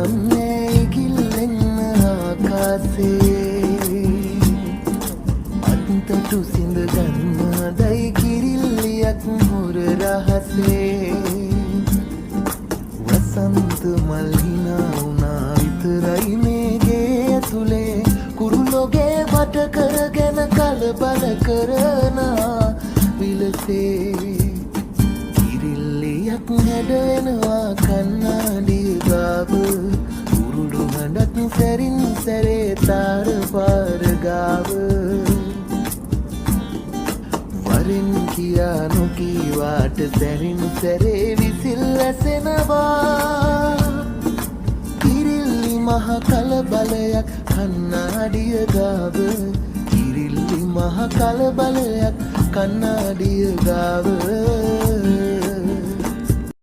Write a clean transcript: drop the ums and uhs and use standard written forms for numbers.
නම් නෑ ඉගිල්ලෙන්න ආකාසේ. අත්තටු සිඳ ගන්න හදයි කිරිල්ලියක් හොර රහසේ. වසන්ත මල් හිනා වුණා විතරයි මේ ගේ ඇතුලේ. කුරුල්ලෝගේ වට කරගෙන කලබල කරනා විලසේ. කිරිල්ලියක් හැඩ වෙනවා කන්නාඩිය ගාව. කුරුළු හඬක් සැරින් සැරේ තාර පාර ගාව. වරෙන් කියා නොකීවාට සැරින් සැරේ විසිල් ඇසෙනවා. කිරිල්ලි මහ කලබලයක් කන්නාඩිය ගාව. කිරිල්ලි මහ කලබලයක් කන්නාඩිය ගාව.